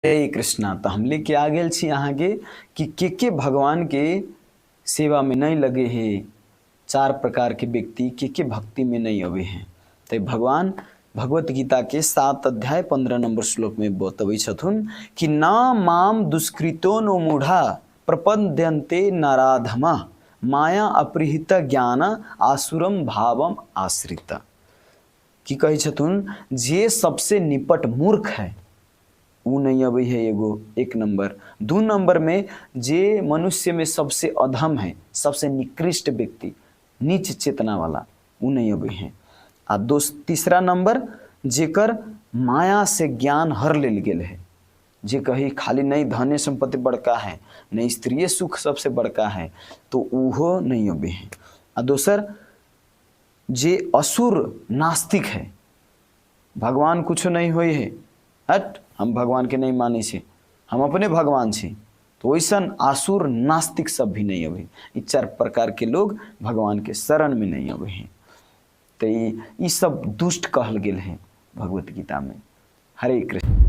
हरे कृष्णा। तऽ हम लेके आ गेल छी अहाँके कि के भगवान के सेवा में नहीं लगे है, चार प्रकार के व्यक्ति के भक्ति में नहीं अबे हैं। तऽ भगवान भगवत गीता के 7 अध्याय 15 नंबर श्लोक में बतबै छथुन कि ना माम दुष्कृतो नो मूढ़ा प्रपद्यन्ते नराधमा माया अपहृत ज्ञान आसुरम भावम आश्रित। की कहै छथुन, जे सबसे निपट मूर्ख है उ नहीं अबै है, एगो एक नंबर। दू नंबर में जे मनुष्य में सबसे अधम है, सबसे निकृष्ट व्यक्ति, नीच चेतना वाला, उ नहीं अबै है। आ दोस्त तीसरा नंबर जेकर माया से ज्ञान हर लेल गेल है, जे कही खाली नहीं धने संपत्ति बड़का है, नहीं स्त्रीय सुख सबसे बड़का है, तो उहो नहीं अबै है। आ दोसर जे असुर नास्तिक है, भगवान कुछो नहीं होई है, हट हम भगवान के नहीं मानै छी, हम अपने भगवान छी, तो वैसन आसुर नास्तिक सब भी नहीं अबै। ई चार प्रकार के लोग भगवान के शरण में नहीं अबै हैं। तो ई सब दुष्ट कहल गेल है भगवत गीता में। हरे कृष्ण।